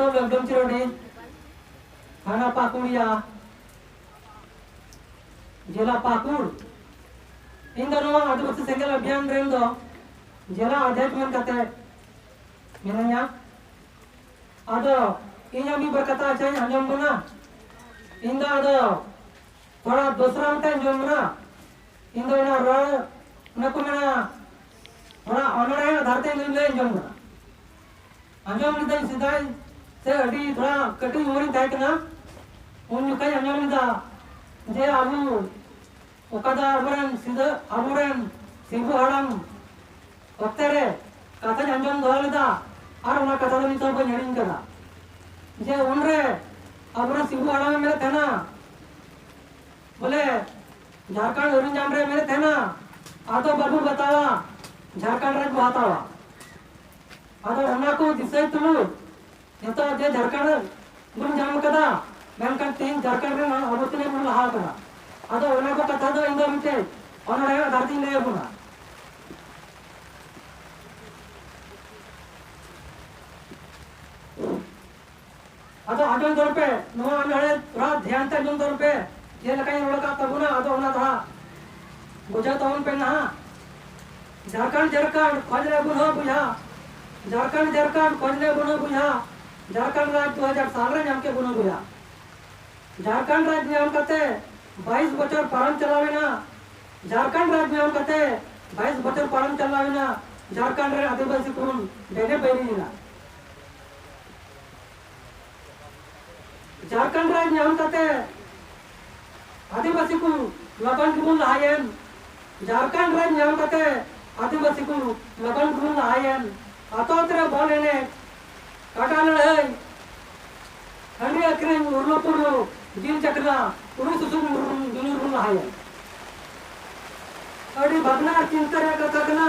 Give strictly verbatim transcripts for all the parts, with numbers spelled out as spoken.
Lockdown ᱪᱤᱨᱚᱰᱤ, ᱛᱷᱟᱱᱟ ᱯᱟᱠᱩᱲᱤᱭᱟ, ᱡᱮᱞᱟ ᱯᱟᱠᱩᱲ᱾ ᱤᱧ ᱫᱚ ᱱᱚᱣᱟ ᱟᱹᱫᱤᱵᱟᱹᱥᱤ ᱥᱮᱸᱜᱮᱞ ᱚᱵᱷᱤᱭᱟᱱ ᱨᱮᱱ ᱫᱚ ᱡᱮᱞᱟ ᱚᱫᱷᱭᱚᱠᱷ ᱢᱮᱱ ᱠᱟᱛᱮ ᱢᱤᱱᱟᱹᱧᱟ᱾ ᱟᱫᱚ ᱤᱧ ᱦᱚᱸ ᱢᱤᱫ ᱵᱟᱨ ᱠᱟᱛᱷᱟ ᱟᱪᱪᱷᱟᱧ ᱟᱸᱡᱚᱢ ᱵᱚᱱᱟ᱾ ᱤᱧ ᱫᱚ ᱟᱫᱚ ᱛᱷᱚᱲᱟ ᱫᱚᱥᱨᱟ ᱞᱮᱠᱟᱧ ᱟᱸᱡᱚᱢ ᱵᱚᱱᱟ᱾ ᱤᱧ ᱫᱚ ᱚᱱᱟ ᱨᱚᱲ, ᱚᱱᱟ ᱠᱚ ᱢᱮᱱᱟ, ᱛᱷᱚᱲᱟ ᱚᱱᱚᱬᱦᱮ ᱟᱫᱷᱟᱨ ᱛᱮ ᱤᱧ ᱞᱟᱹᱭ ᱟᱸᱡᱚᱢ ᱵᱚᱱᱟ᱾ ᱟᱸᱡᱚᱢ ᱞᱤᱫᱟᱹᱧ ᱥᱮᱫᱟᱭ ᱥᱮ ᱟᱹᱰᱤ ᱛᱷᱚᱲᱟ ᱠᱟᱹᱴᱤᱡ ᱩᱢᱮᱨᱤᱧ ᱛᱟᱦᱮᱸ ᱠᱟᱱᱟ, ᱩᱱ ᱡᱚᱠᱷᱟᱧ ᱟᱸᱡᱚᱢ ᱞᱮᱫᱟ ᱡᱮ ᱟᱵᱚ ᱚᱠᱟ ᱫᱚ ᱟᱵᱚᱨᱮᱱ ᱥᱤᱫᱟᱹ, ᱟᱵᱚᱨᱮᱱ ᱥᱤᱵᱩ ᱦᱟᱲᱟᱢ ᱚᱠᱛᱮ ᱨᱮ ᱠᱟᱛᱷᱟᱧ ᱟᱸᱡᱚᱢ ᱫᱚᱦᱚ ᱞᱮᱫᱟ, ᱟᱨ ᱚᱱᱟ ᱠᱟᱛᱷᱟ ᱫᱚ ᱱᱤᱛ ᱦᱚᱸ ᱵᱟᱹᱧ ᱦᱤᱲᱤᱧ ᱠᱟᱫᱟ᱾ ᱡᱮ ᱩᱱᱨᱮ ᱟᱵᱚᱨᱮᱱ ᱥᱤᱵᱩ ᱦᱟᱲᱟᱢᱮ ᱢᱮᱱᱮᱫ ᱛᱟᱦᱮᱱᱟ, ᱵᱚᱞᱮ ᱡᱷᱟᱲᱠᱷᱚᱸᱰ ᱟᱹᱨᱩ ᱧᱟᱢ ᱨᱮ ᱢᱮᱱᱮᱫ ᱛᱟᱦᱮᱱᱟ, ᱟᱫᱚ ᱵᱟᱵᱚ ᱵᱟᱛᱟᱣᱟ, ᱡᱷᱟᱲᱠᱷᱚᱸᱰ ᱨᱟᱡᱽ ᱵᱚ ᱦᱟᱛᱟᱣᱟ᱾ ᱟᱫᱚ ᱚᱱᱟ ᱠᱚ ᱫᱤᱥᱟᱹᱭ ᱛᱩᱞᱩᱡ ᱱᱤᱛᱚᱜ ᱡᱮ ᱡᱷᱟᱲᱠᱷᱚᱸᱰ ᱵᱚᱱ ᱧᱟᱢ ᱠᱟᱫᱟ, ᱢᱮᱱᱠᱷᱟᱱ ᱛᱮᱦᱮᱧ ᱡᱷᱟᱲᱠᱷᱚᱸᱰ ᱨᱮ ᱟᱵᱚ ᱛᱤᱱᱟᱹᱜ ᱵᱚᱱ ᱞᱟᱦᱟ ᱠᱟᱱᱟ᱾ ᱟᱫᱚ ᱚᱱᱟ ᱠᱚ ᱠᱟᱛᱷᱟ ᱫᱚ ᱤᱧ ᱫᱚ ᱢᱤᱫᱴᱮᱡ ᱚᱱᱚᱬᱦᱮ ᱟᱫᱷᱟᱨ ᱛᱤᱧ ᱞᱟᱹᱭ ᱟᱵᱚᱱᱟ᱾ ᱟᱫᱚ ᱟᱸᱡᱚᱢ ᱛᱟᱵᱚᱱ ᱯᱮ, ᱱᱚᱣᱟ ᱚᱱᱚᱬᱦᱮ ᱛᱷᱚᱲᱟ ᱫᱷᱮᱭᱟᱱ ᱛᱮ ᱟᱸᱡᱚᱢ ᱛᱟᱵᱚᱱ ᱯᱮ, ᱪᱮᱫ ᱞᱮᱠᱟᱧ ᱨᱚᱲ ᱟᱠᱟᱫ ᱛᱟᱵᱚᱱᱟ, ᱟᱫᱚ ᱚᱱᱟ ᱫᱚ ᱦᱟᱸᱜ ᱵᱩᱡᱷᱟᱹᱣ ᱛᱟᱵᱚᱱ ᱯᱮ ᱱᱟᱦᱟᱜ᱾ ᱡᱷᱟᱲᱠᱷᱚᱸᱰ, ᱡᱷᱟᱲᱠᱷᱚᱸᱰ, ᱠᱷᱚᱡᱽ ᱞᱮ ᱵᱩᱱᱦᱟᱹ ᱵᱚᱭᱦᱟ᱾ ᱡᱷᱟᱲᱠᱷᱚᱸᱰ, ᱡᱷᱟᱲᱠᱷᱚᱸᱰ, ᱠᱷᱚᱡᱽ ᱞᱮ ᱵᱩᱱᱦᱟᱹ ᱵᱚᱭᱦᱟ᱾ ᱡᱷᱟᱲᱠᱷᱚᱸᱰ ᱨᱟᱡᱽ ᱫᱩ ᱦᱟᱡᱟᱨ ᱥᱟᱞ ᱨᱮ ᱧᱟᱢ ᱠᱮᱫ ᱵᱚᱱᱟ ᱵᱚᱭᱦᱟ᱾ ᱡᱷᱟᱲᱠᱷᱚᱸᱰ ᱨᱟᱡᱽ ᱧᱟᱢ ᱠᱟᱛᱮ ᱵᱟᱭᱤᱥ ᱵᱚᱪᱷᱚᱨ ᱯᱟᱨᱚᱢ ᱪᱟᱞᱟᱣ ᱮᱱᱟ᱾ ᱡᱷᱟᱲᱠᱷᱚᱸᱰ ᱨᱟᱡᱽ ᱧᱟᱢ ᱠᱟᱛᱮ ᱵᱟᱭᱤᱥ ᱵᱚᱪᱷᱚᱨ ᱯᱟᱨᱚᱢ ᱪᱟᱞᱟᱣ ᱮᱱᱟ᱾ ᱡᱷᱟᱲᱠᱷᱚᱸᱰ ᱨᱮ ᱟᱹᱫᱤᱵᱟᱹᱥᱤ ᱠᱚᱵᱚᱱ ᱵᱮᱱᱮ ᱵᱟᱹᱭᱨᱤ ᱮᱱᱟ᱾ ᱡᱷᱟᱲᱠᱷᱚᱸᱰ ᱨᱟᱡᱽ ᱧᱟᱢ ᱠᱟᱛᱮ ᱟᱹᱫᱤᱵᱟᱹᱥᱤ ᱠᱚ ᱞᱚᱜᱚᱱ ᱜᱮᱵᱚᱱ ᱞᱟᱦᱟᱭᱮᱱ᱾ ᱡᱷᱟᱲᱠᱷᱚᱸᱰ ᱨᱟᱡᱽ ᱧᱟᱢ ᱠᱟᱛᱮ ᱟᱹᱫᱤᱵᱟᱹᱥᱤ ᱠᱚ ᱞᱚᱜᱚᱱ ᱜᱮᱵᱚᱱ ᱞᱟᱦᱟᱭᱮᱱ᱾ ᱟᱛᱳ ᱟᱛᱳ ᱨᱮ ᱵᱚᱞ ᱮᱱᱮᱡ, ᱠᱟᱰᱟ ᱞᱟᱹᱲᱦᱟᱹᱭ, ᱦᱟᱺᱰᱤ ᱟᱹᱠᱷᱨᱤᱧ, ᱩᱨᱞᱩ ᱯᱩᱨᱞᱩ, ᱡᱤᱞ ᱪᱟᱠᱷᱱᱟ, ᱠᱩᱲᱤ ᱥᱩᱥᱩᱨ ᱫᱩᱞᱩᱨ ᱵᱚᱱ ᱞᱟᱦᱟᱭᱮᱱ᱾ ᱟᱹᱰᱤ ᱵᱷᱟᱵᱽᱱᱟ ᱟᱨ ᱪᱤᱱᱛᱟᱹ ᱨᱮᱭᱟᱜ ᱠᱟᱛᱷᱟ ᱠᱟᱱᱟ,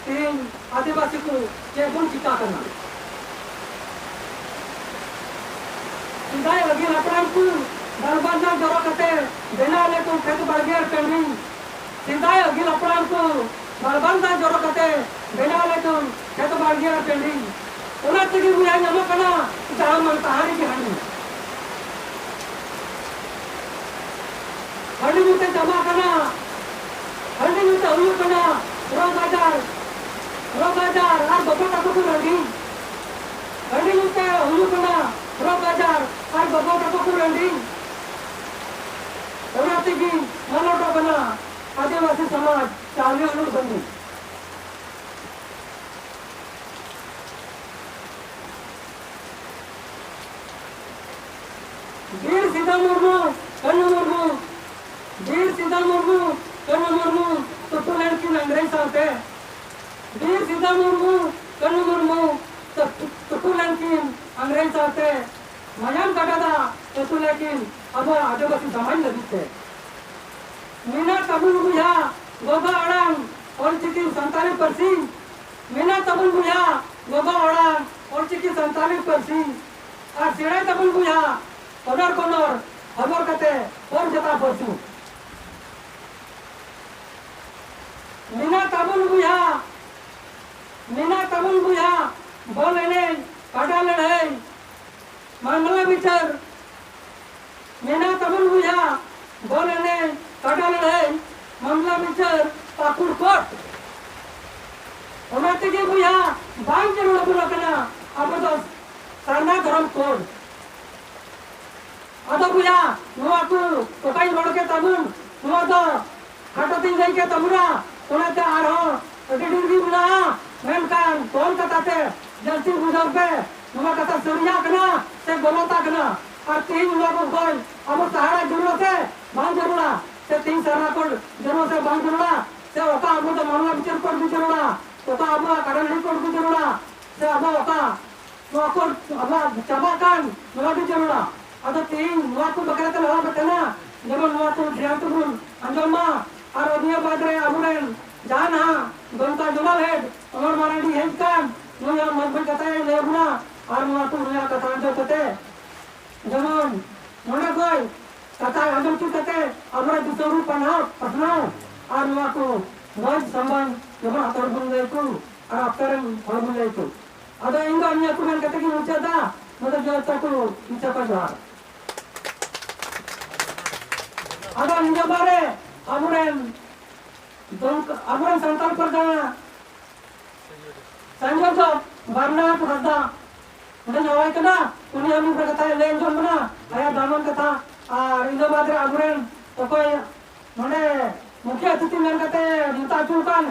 ᱛᱮᱦᱮᱧ ᱟᱹᱫᱤᱵᱟᱹᱥᱤ ᱠᱚ ᱪᱮᱫ ᱵᱚᱱ ᱪᱤᱠᱟ ᱠᱟᱱᱟ? ᱥᱮᱫᱟᱭ ᱟᱹᱜᱤᱞ ᱦᱟᱯᱲᱟᱢ ᱠᱚ ᱵᱟᱨᱵᱟᱱᱫᱟ ᱡᱚᱨᱚ ᱠᱟᱛᱮ ᱵᱮᱱᱟᱣ ᱞᱮᱫ ᱠᱚ ᱠᱷᱮᱛ ᱵᱟᱲᱜᱮ ᱟᱨ ᱴᱟᱺᱰᱤ᱾ ᱥᱮᱫᱟᱭ ᱟᱹᱜᱤᱞ ᱦᱟᱯᱲᱟᱢ ᱠᱚ ᱵᱟᱨᱵᱟᱱᱫᱟ ᱡᱚᱨᱚ ᱠᱟᱛᱮ ᱵᱮᱱᱟᱣ ᱞᱮᱫ ᱠᱚ ᱠᱷᱮᱛ ᱵᱟᱲᱜᱮ ᱟᱨ ᱴᱟᱺᱰᱤ᱾ ᱚᱱᱟ ᱛᱮᱜᱮ ᱵᱚᱭᱦᱟ ᱧᱟᱢᱚᱜ ᱠᱟᱱᱟ ᱡᱟᱦᱟᱸ ᱢᱟᱱ ᱛᱟᱦᱟᱸ ᱨᱮᱜᱮ ᱦᱟᱺᱰᱤ᱾ ᱦᱟᱺᱰᱤ ᱧᱩ ᱛᱮ ᱪᱟᱵᱟᱜ ᱠᱟᱱᱟ, ᱦᱟᱺᱰᱤ ᱧᱩ ᱛᱮ ᱦᱩᱭᱩᱜ ᱠᱟᱱᱟ ᱨᱳᱜᱽ ᱟᱡᱟᱨ, ᱨᱳᱜᱽ ᱟᱡᱟᱨ ᱟᱨ ᱵᱟᱵᱟ ᱛᱟᱠᱚ ᱠᱚ ᱨᱟᱺᱰᱤ᱾ ᱦᱟᱺᱰᱤ ᱧᱩ ᱛᱮ ᱦᱩᱭᱩᱜ ᱠᱟᱱᱟ ᱨᱳᱜᱽ ᱟᱡᱟᱨ ᱟᱨ ᱵᱟᱵᱟ ᱛᱟᱠᱚ ᱠᱚ ᱨᱟᱺᱰᱤ᱾ ᱚᱱᱟ ᱛᱮᱜᱮ ᱢᱟᱞᱚᱴᱚᱜ ᱠᱟᱱᱟ ᱟᱹᱫᱤᱵᱟᱹᱥᱤ ᱥᱚᱢᱟᱡᱽ ᱪᱟᱣᱞᱮ ᱦᱩᱲᱩ ᱵᱟᱹᱱᱩᱜ᱾ ᱵᱤᱨ ᱥᱤᱫᱷᱩ ᱢᱩᱨᱢᱩ, ᱠᱟᱹᱱᱦᱩ ᱢᱩᱨᱢᱩ, ᱵᱤᱨ ᱥᱤᱫᱷᱩ ᱢᱩᱨᱢᱩ, ᱠᱟᱹᱱᱦᱩ ᱢᱩᱨᱢᱩ ᱛᱩᱯᱩ ᱞᱮᱱᱠᱤᱱ ᱤᱝᱨᱮᱡᱽ ᱥᱟᱶᱛᱮ᱾ ᱵᱤᱨ ᱥᱤᱫᱷᱩ ᱢᱩᱨᱢᱩ, ᱠᱟᱹᱱᱦᱩ ᱢᱩᱨᱢᱩ ᱛᱩᱯᱩ ᱞᱮᱱᱠᱤᱱ ᱤᱝᱨᱮᱡᱽ ᱥᱟᱶᱛᱮ᱾ ᱢᱟᱭᱟᱢ ᱜᱟᱰᱟ ᱫᱟᱜ ᱟᱹᱛᱩ ᱞᱮᱠᱤᱱ ᱟᱵᱚᱣᱟᱜ ᱟᱹᱫᱤᱵᱟᱹᱥᱤ ᱥᱚᱢᱟᱡᱽ ᱞᱟᱹᱜᱤᱫ ᱛᱮ᱾ ᱢᱮᱱᱟᱜ ᱛᱟᱵᱚᱱ ᱵᱚᱭᱦᱟ ᱜᱚᱜᱚ ᱟᱲᱟᱝ ᱚᱞᱪᱤᱠᱤ ᱥᱟᱱᱛᱟᱲᱤ ᱯᱟᱹᱨᱥᱤ᱾ ᱢᱮᱱᱟᱜ ᱛᱟᱵᱚᱱ ᱵᱚᱭᱦᱟ ᱜᱚᱜᱚ ᱟᱲᱟᱝ ᱚᱞᱪᱤᱠᱤ ᱥᱟᱱᱛᱟᱲᱤ ᱯᱟᱹᱨᱥᱤ᱾ ᱟᱨ ᱥᱮᱬᱟᱭ ᱛᱟᱵᱚᱱ ᱵᱚᱭᱦᱟ ᱠᱚᱱᱚᱨ ᱠᱚᱱᱚᱨ ᱦᱚᱵᱚᱨ ᱠᱟᱛᱮ ᱦᱚᱨ ᱡᱟᱛᱟ ᱯᱟᱹᱨᱥᱤ᱾ ᱢᱮᱱᱟᱜ ᱛᱟᱵᱚᱱ ᱵᱚᱭᱦᱟ, ᱢᱮᱱᱟᱜ ᱛᱟᱵᱚᱱ ᱵᱚᱭᱦᱟ ᱵᱚᱞ ᱮᱱᱮᱡ, ᱠᱟᱰᱟ ᱞᱟᱹᱲᱦᱟᱹᱭ, ᱢᱟᱢᱞᱟ ᱵᱤᱪᱟᱹᱨ᱾ ᱢᱮᱱᱟᱜ ᱛᱟᱵᱚᱱ ᱵᱚᱭᱦᱟ ᱵᱚᱞ ᱮᱱᱮᱡ, ᱠᱟᱰᱟ ᱞᱟᱹᱲᱦᱟᱹᱭ, ᱢᱟᱢᱞᱟ ᱵᱤᱪᱟᱹᱨ, ᱯᱟᱹᱠᱩᱲ ᱠᱳᱨᱴ᱾ ᱚᱱᱟ ᱛᱮᱜᱮ ᱵᱚᱭᱦᱟ ᱵᱟᱝ ᱡᱟᱹᱨᱩᱲ ᱟᱵᱚᱱ ᱠᱟᱱᱟ ᱟᱵᱚ ᱫᱚ ᱥᱟᱨᱱᱟ ᱫᱷᱚᱨᱚᱢ ᱠᱳᱰ᱾ ᱟᱫᱚ ᱵᱚᱭᱦᱟ, ᱱᱚᱣᱟ ᱠᱚ ᱚᱠᱟᱧ ᱨᱚᱲ ᱠᱮᱫ ᱛᱟᱵᱚᱱ, ᱱᱚᱣᱟ ᱫᱚ ᱠᱷᱟᱴᱚ ᱛᱤᱧ ᱞᱟᱹᱭ ᱠᱮᱫ ᱛᱟᱵᱚᱱᱟ, ᱚᱱᱟᱛᱮ ᱟᱨᱦᱚᱸ ᱟᱹᱰᱤ ᱰᱷᱮᱨ ᱜᱮ ᱢᱮᱱᱟᱜᱼᱟ, ᱢᱮᱱᱠᱷᱟᱱ ᱠᱚᱢ ᱠᱟᱛᱷᱟ ᱛᱮ ᱡᱟᱹᱥᱛᱤ ᱵᱩᱡᱷᱟᱹᱣ ᱯᱮ, ᱱᱚᱣᱟ ᱠᱟᱛᱷᱟ ᱥᱟᱹᱨᱤᱭᱟᱜ ᱠᱟᱱᱟ ᱥᱮ ᱜᱚᱞᱚᱛᱟᱜ ᱠᱟᱱᱟ᱾ ᱟᱨ ᱛᱮᱦᱮᱧ ᱱᱚᱣᱟ ᱠᱚ ᱠᱷᱚᱱ ᱟᱵᱚ ᱥᱟᱦᱟᱲᱟ ᱡᱟᱹᱨᱩᱲᱟ ᱥᱮ ᱵᱟᱝ ᱡᱟᱹᱨᱩᱲᱟ? ᱥᱮ ᱛᱮᱦᱮᱧ ᱥᱟᱨᱱᱟ ᱠᱳᱰ ᱡᱟᱹᱨᱩᱲᱟ ᱥᱮ ᱵᱟᱝ ᱡᱟᱹᱨᱩᱲᱟ? ᱥᱮ ᱚᱠᱟ ᱟᱵᱚ ᱫᱚ ᱢᱟᱢᱞᱟ ᱵᱤᱪᱟᱹᱨ ᱠᱳᱰ ᱜᱮ ᱡᱟᱹᱨᱩᱲᱟ? ᱚᱠᱟ ᱟᱵᱚᱣᱟᱜ ᱠᱟᱰᱟ ᱞᱟᱹᱲᱦᱟᱹᱭ ᱠᱳᱰ ᱜᱮ ᱡᱟᱹᱨᱩᱲᱟ? ᱥᱮ ᱟᱵᱚ ᱚᱠᱟ ᱱᱚᱣᱟ ᱠᱚ ᱟᱵᱚᱣᱟᱜ ᱪᱟᱵᱟᱜ ᱠᱟᱱ, ᱱᱚᱣᱟ ᱜᱮ ᱡᱟᱹᱨᱩᱲᱟ᱾ ᱟᱫᱚ ᱛᱮᱦᱮᱧ ᱱᱚᱣᱟ ᱠᱚ ᱵᱟᱠᱷᱨᱟ ᱛᱮ ᱞᱟᱦᱟ ᱵᱚ ᱛᱟᱦᱮᱱᱟ, ᱡᱮᱢᱚᱱ ᱱᱚᱣᱟ ᱠᱚ ᱫᱷᱮᱭᱟᱱ ᱛᱮᱵᱚᱱ ᱟᱸᱡᱚᱢ ᱢᱟ᱾ ᱟᱨ ᱱᱤᱭᱟᱹ ᱵᱟᱫᱽ ᱨᱮ ᱟᱵᱚᱨᱮᱱ ᱡᱟᱦᱟᱸ ᱱᱟᱦᱟᱜ ᱫᱩᱢᱠᱟ zonal head ᱚᱢᱚᱨ ᱢᱟᱨᱟᱱᱰᱤ ᱦᱮᱡ ᱠᱟᱱ, ᱱᱩᱭ ᱦᱚᱸ ᱢᱚᱡᱽ ᱢᱚᱡᱽ ᱠᱟᱛᱷᱟᱭ ᱞᱟᱹᱭ ᱟᱵᱚᱱᱟ᱾ ᱟᱨ ᱱᱚᱣᱟ ᱠᱚ ᱱᱩᱭᱟᱜ ᱠᱟᱛᱷᱟ ᱟᱸᱡᱚᱢ ᱠᱟᱛᱮ ᱡᱮᱢᱚᱱ ᱱᱚᱰᱮ ᱠᱷᱚᱡ ᱠᱟᱛᱷᱟ ᱟᱸᱡᱚᱢ ᱦᱚᱪᱚ ᱠᱟᱛᱮ ᱟᱵᱚᱨᱮᱱ ᱫᱤᱥᱚᱢ ᱨᱮ ᱯᱟᱲᱦᱟᱣ ᱯᱟᱥᱱᱟᱣ ᱟᱨ ᱱᱚᱣᱟ ᱠᱚ ᱢᱚᱡᱽ ᱥᱟᱢᱟᱱ ᱡᱮᱢᱚᱱ ᱟᱛᱳ ᱨᱮᱵᱚᱱ ᱞᱟᱹᱭ ᱠᱚ ᱟᱨ ᱟᱯᱛᱟ ᱨᱮᱱ ᱦᱚᱲ ᱵᱚᱱ ᱞᱟᱹᱭ ᱠᱚ᱾ ᱟᱫᱚ ᱤᱧ ᱫᱚ ᱱᱤᱭᱟᱹ ᱠᱚ ᱢᱮᱱ ᱠᱟᱛᱮ ᱜᱤᱧ ᱢᱩᱪᱟᱹᱫ ᱫᱟ᱾ ᱱᱚᱰᱮ ᱡᱚᱛᱚ ᱠᱚ ᱢᱩᱪᱟᱹᱫ ᱠᱚ ᱡᱚᱦᱟᱨ᱾ ᱟᱫᱚ ᱱᱤᱭᱟᱹ ᱵᱟᱨᱮ ᱟᱵᱚᱨᱮᱱ ᱫᱚᱝ-, ᱟᱵᱚᱨᱮᱱ ᱥᱟᱱᱛᱟᱲ ᱯᱟᱨᱜᱟᱱᱟ ᱥᱟᱱᱡᱚᱭ ᱫᱚ ᱵᱟᱨᱱᱟᱛᱷ ᱦᱟᱸᱥᱫᱟ ᱱᱚᱰᱮ ᱡᱟᱶᱟᱭ ᱠᱟᱱᱟ᱾ ᱩᱱᱤ ᱟᱹᱞᱤᱧ ᱠᱚ ᱠᱟᱛᱷᱟᱭ ᱞᱟᱹᱭ ᱟᱸᱡᱚᱢ ᱵᱚᱱᱟ, ᱟᱭᱟᱜ ᱫᱟᱢᱟᱱ ᱠᱟᱛᱷᱟ᱾ ᱟᱨ ᱤᱱᱟᱹ ᱵᱟᱫᱽ ᱨᱮ ᱟᱵᱚᱨᱮᱱ ᱚᱠᱚᱭ ᱱᱚᱰᱮ ᱢᱩᱠᱷᱤᱭᱟᱹ ᱚᱛᱤᱛᱷᱤ ᱢᱮᱱ ᱠᱟᱛᱮ ᱱᱮᱣᱛᱟ ᱦᱚᱪᱚ ᱟᱠᱟᱱ